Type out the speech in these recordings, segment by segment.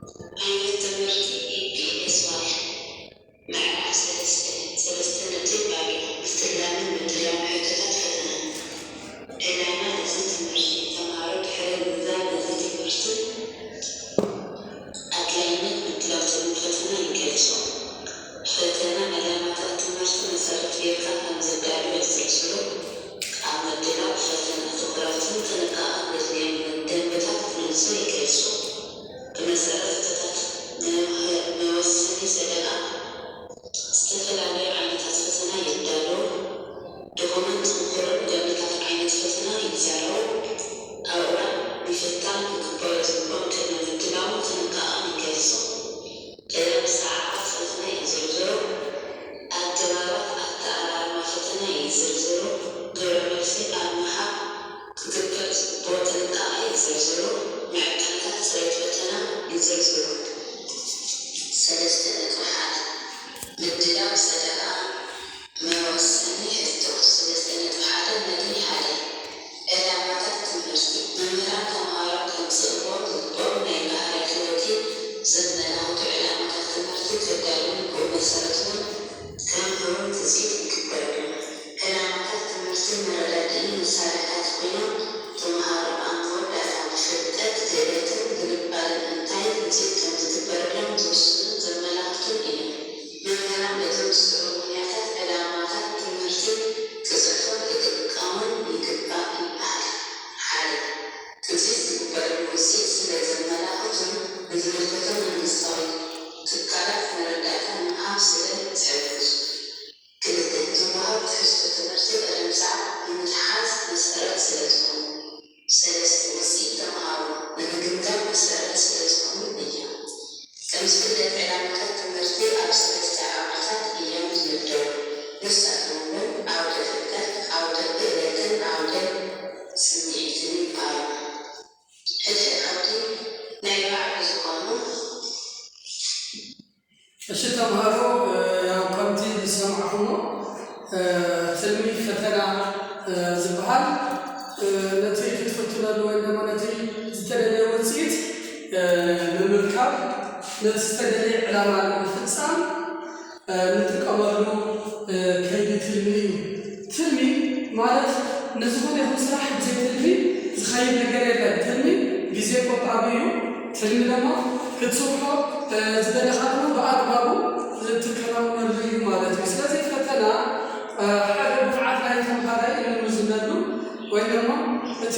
ዓይነት ትምህርቲ E P S Y ምዕራፍ ሰለስተ ሰለስተ ነጥቢ ባዶ ምትላምን ምድላውን ሕቶታት ፈተና። ዕላማ እዚ ትምህርቲ፣ ተምሃሮ ድሕሪ ምምዛን ነዚ ትምህርቲ ኣድላይነት ምድላው ትልሚ ፈተና ይገልጹ። ፈተና ዕላማታት ትምህርቲ መሰረት ጌርካ ከም ዝዳሎ ይዝርዝሩ። ኣብ ምድላው ፈተና ትኹረትን ጥንቃቐን ዘድልዮም ደንብታት ብንጹር ይገልጹ። ብመሰረት ሕቶታት መወሰኒ ሰደቓ ዝተፈላለዩ ዓይነታት ፈተና ይዳለዉ። ድኹምን ጥንኩርን ደንብታት ዓይነት ፈተና ይዛረቡ። ኣብ እዋን ምፍታን ክግበሩ ዝግብኦም ቅድመ ምድላውን ጥንቃቐን ይገልጹ። ደያኑ ሰዓታት ፈተና ይዝርዝሩ። ኣገባባት ኣተኣላልማ ፈተና ይዝርዝሩ። ግብረ መልሲ ኣብ ምሃብ ክግበር ዝግብኦ ጥንቃቐ ይዝርዝሩ። መዐቀንታት ጽሬት ፈተና ይዝርዝሩ። ሰለስተ ነጥቢ ሓደ ምድላው ሰደቓ መወሰኒ ሕቶ ሰለስተ ነጥቢ ሓደ ነጥቢ ሓደ ዕላማታት ትምህርቲ መምህራን ተምሃሮ ከምጽእዎም ዝግብኦም ናይ ባህርያት ህይወቲ ዘመላኽቱ ዕላማታት ትምህርቲ ከዳልውን ብኡ መሰረት እውን ከምህሩን ትጽቢት ይግበረሎም። ዕላማታት ትምህርቲ መረዳድኢ መሳርሕታት ኮይኖም ተምሃሮ ኣብ መወዳእታ ብፍልጠት፣ ክእለትን ዝንባለን እንታይ ውጽኢት ከም ዝግበረሎም ዝውስኑን ዘመላኽቱን እዮም። መምህራን በቶም ዝስዕቡ ምኽንያታት ዕላማታት ትምህርቲ ክጽሕፉን ክጥቀሙን ይግባእ ይበሃል። ሓደ፣ ትጽቢት ዝግበረሉ ውጽኢት ስለ ዘመላኽቱን ንዝምልከቶም መንግስታዊ ትካላት መረዳእታ ንምሃብ ስለ ዝሕግዙ። ክልተ፣ ዝወሃብ ትሕዝቶ ትምህርቲ ቅደም ሰዓብ ንምትሓዝ መሰረት ስለ ዝኾኑ። ሰለስተ፣ ውጽኢት ተምሃሮ ንምግምጋም መሰረት ስለ ዝኾኑ እዮም። ከም ዝፍለጥ ዕላማታት ትምህርቲ ኣብ ሰለስተ ዓውድታት እዮም ዝምደቡ። ንሳቶም እውን ዓውደ ፍልጠት፣ ዓውደ ክእለትን ዓውደ ስምዒትን ይበሃሉ። ሕድሕድ ዓውዲ ናይ ባዕሉ ዝኾኑ እሺ ተምሃሮ ያው ከምቲ ዝሰማዕኹሞ ትልሚ ፈተና ዝበሃል ነቲ ክትፍትነሉ ወይ ድማ ነቲ ዝተደለየ ውፅኢት ንምርካብ ነቲ ዝተደለየ ዕላማ ንምፍፃም ንጥቀመሉ ከይዲ ትልሚ እዩ። ትልሚ ማለት ንዝኾነ ይኹን ስራሕ ብዘይ ትልሚ ዝኸይድ ነገር የለን። ትልሚ ግዜ ቆጣቢ እዩ። ትልሚ ድማ ክትስርሖ ዝደለኻ ድማ ብኣግባቡ እትከናውነሉ እዩ ማለት እዩ። ስለዚ ፈተና ሓደ ብቕዓት ናይ ተምሃራይ እንምዝነሉ ወይ ድማ እቲ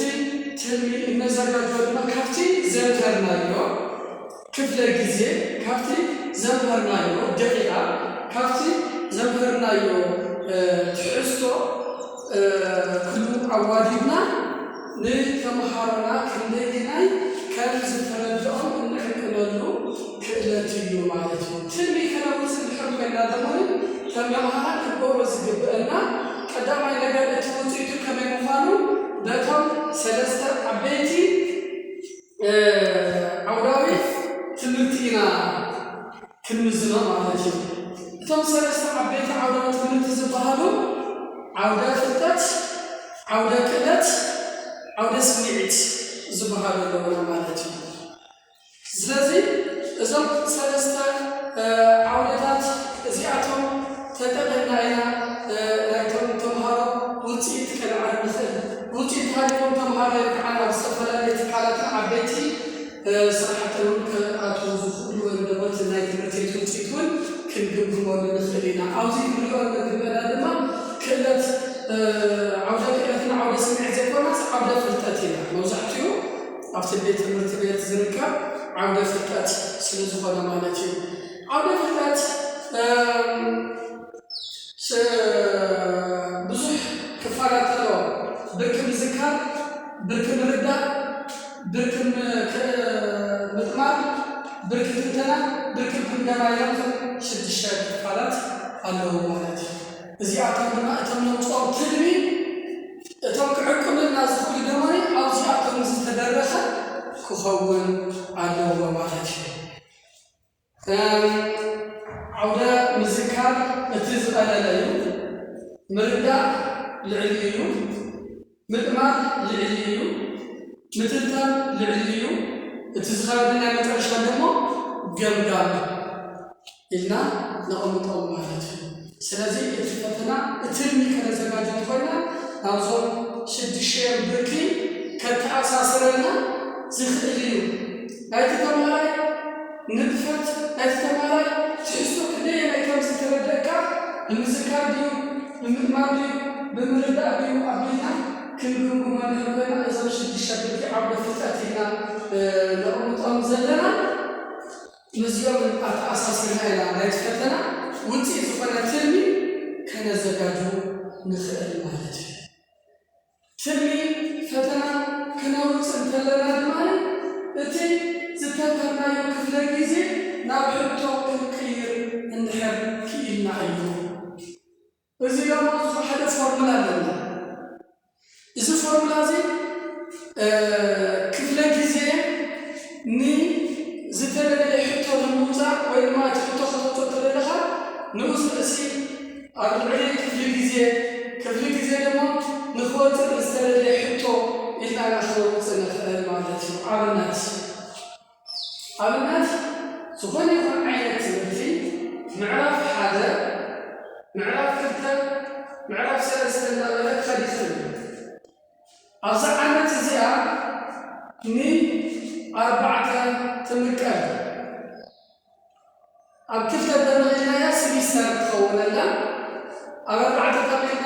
ትልሚ እነዘጋጆ ድማ ካብቲ ዘምከርናዮ ክፍለ ግዜ ካብቲ ዘምሀርናዮ ደቂቃ ካብቲ ዘምሀርናዮ ትሕዝቶ ኩሉ ኣዋዲድና ንተምሃሮና ክንደየናይ ከም ዝተረድኦም እንዕቅነሉ ክእለት እዩ ማለት እዩ። ትልሚ ከነውፅእ እንድሕር ኮይና ደሞ እቶም መምሃራን ክገብሮ ዝግብአና ቀዳማይ ነገር እቲ ውፅኢቱ ከመይ ምዃኑ በቶም ሰለስተ ዓበይቲ ዓውዳዊ ትምህርቲ ኢና ክንምዝኖ ማለት እዩ። እቶም ሰለስተ ዓበይቲ ዓውዳዊ ትምህርቲ ዝበሃሉ ዓውደ ፍልጠት፣ ዓውደ ክእለት፣ ዓውደ ስምዒት ዝበሃሉ ኣለውና ማለት እዩ። ስለዚ እዞም ሰለስተ ዓውደታት እዚኣቶም ተጠቒምና ኢና ናይቶም ተምሃሮ ውፅኢት ከነዕርብ ንኽእል። ውፅኢት ሃልዎም ተምሃሮ ይርትዓን ኣብ ዝተፈላለዩ ትካላትን ዓበይቲ ስራሕቲ እውን ክኣትዉ ዝኽእሉ ወይም ደሞ እቲ ናይ ትምህርቲ ቤት ውፅኢት እውን ክንግምግመሉ ንኽእል ኢና። ኣብዚ ክንሪኦ እንግበና ድማ ክእለት ዓውደ ክእለትን ዓውደ ስምዒት ዘይኮናስ ዓውደ ፍልጠት ኢና። መብዛሕትኡ ኣብቲ ቤት ትምህርቲ ቤት ዝርከብ ዓውደ ፍልጠት ስለ ዝኾነ ማለት እዩ። ዓውደ ፍልጠት ብዙሕ ክፋላት ኣለዎ። ብርኪ ምዝካር፣ ብርኪ ምርዳእ፣ ብርኪ ምጥማር፣ ብርኪ ትንተና፣ ብርኪ ግምገማ ኢሎም ከም ሽዱሽተ ክፋላት ኣለዎ ማለት እዩ። እዚኣቶም ድማ እቶም ነውፅኦም ትልሚ እቶም ክዕቅኑልና ዝኽእሉ ድማ ኣብዚኣቶም ዝተደረኸ ክኸውን ኣለዎ ማለት እዩ። ዓውደ ምዝካር እቲ ዝቐለለ እዩ። ምርዳእ ልዕሊ እዩ። ምጥማር ልዕሊ እዩ። ምትንታን ልዕሊ እዩ። እቲ ዝኸበደ ናይ መጨረሻ ደሞ ገምጋም ኢልና ነቐምጦም ማለት እዩ። ስለዚ እቲ ፈተና እትልሚ ከነዘጋጅ እንተኾይና ናብዞም ሽዱሽተ ብርኪ ከተኣሳስረና ዝኽእል እዩ። ናይቲ ተማሃራይ ንጥፈት ናይቲ ተማሃራይ ትሕዝቶ ክንደየናይ ከም ዝተረደእካ ብምዝካር ድዩ፣ ብምእማን ድዩ፣ ብምርዳእ ድዩ ኣቢልና ክንግምግሞ ንሕን ኮይና እዞም ሽዱሽተ ብርኪ ዓውደ ፍልጠት ኢልና ነቕምጦም ዘለና ምስዚኦም ኣተኣሳሲርና ኢና ናይቲ ፈተና ውፅኢት ዝኾነ ትልሚ ከነዘጋጁ ንኽእል ማለት እዩ። ትልሚ ፈተና ክነውፅእ እንተለና ድማ እቲ ዝተምሃርናዮ ክፍለ ግዜ ናብ ሕቶ ክንቅይር እንድሕር ክኢልና እዩ። እዚ ድማ ሓደ ፎርሙላ ኣለና። እዚ ፎርሙላ እዚ ክፍለ ግዜ ንዝተደለየ ሕቶ ንምውፃእ ወይ ድማ እቲ ሕቶ ከተውፅኦ ተደለኻ ንኡስ ርእሲ ኣብ ልዕሊ ክፍሊ ግዜ ክፍሊ ግዜ ድማ ንክወፅእ ዝተደለየ ሕቶ ኢልና ኢና ክነውፅእ ንኽእል ማለት እዩ። ኣብነት ኣብነት ዝኾነ ይኹን ዓይነት ትምህርቲ ምዕራፍ ሓደ ምዕራፍ ክልተ ምዕራፍ ሰለስተ እናበለ ክኸድ ይኽእል እዩ። ኣብዛ ዓመት እዚኣ ንኣርባዕተ ትምቀል። ኣብ ክልተ ተመቒልናያ ስሚስተር ትኸውነላ ኣብ ኣርባዕተ ተመቒልና